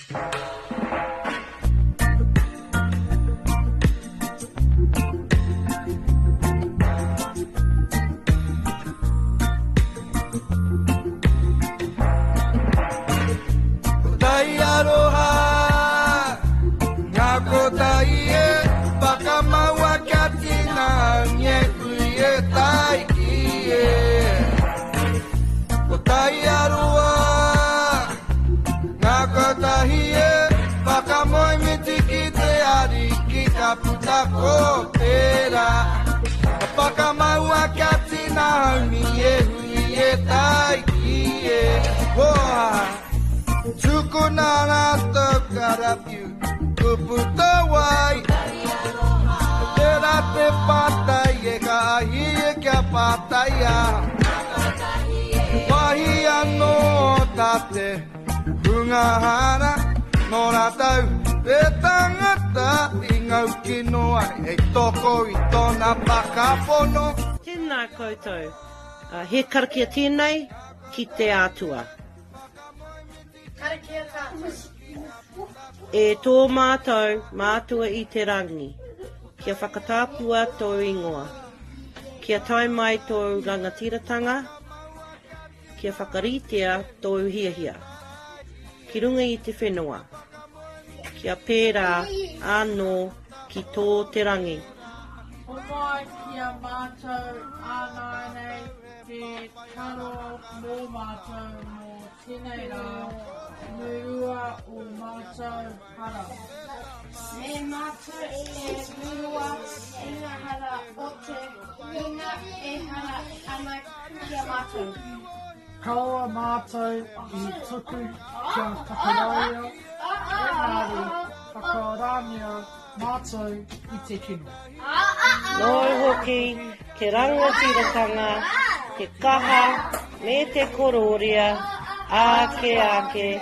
Tai aroha, ngā kotahi e, whakamaua kia tina e ui e taiki e. Ko tai aroha, ngā kotahi e, whakamoemiti ki te ariki ka puta ko tērā. Whakamaua kia tina haumi e hui e taiki e. Hoa. Tukuna rātou karawhiu, kupu tawai. Tērā te pātai e ka ahi e kia pātaia. Wahi anō tā te hunga hara, nō rātou te tangata i ngau kino ai, hei toko i tōna whakapono. Tēnā koutou. He karakia tēnei ki te Atua. Karakia tātou. E tō mātou Matua i te Rangi, kia whakatapua tōu ingoa. Kia tae mai tōu rangatiratanga, kia whakaritea tōu hiahia, ki runga i te whenua, kia pērā anō ki tō te rangi. Homai ki a mātou ānāianei He taro mō mātou mō tēnei rā, murua ō mātou hara. Me mātou e murua i ngā hara o te hunga e hara ana ki a mātou. Kaua mātou i tuku kia takaraia, engari whakaorangia mātou i te kino. Nōu hoki te rangatiratanga, te kaha, me te korōria, āke āke. E.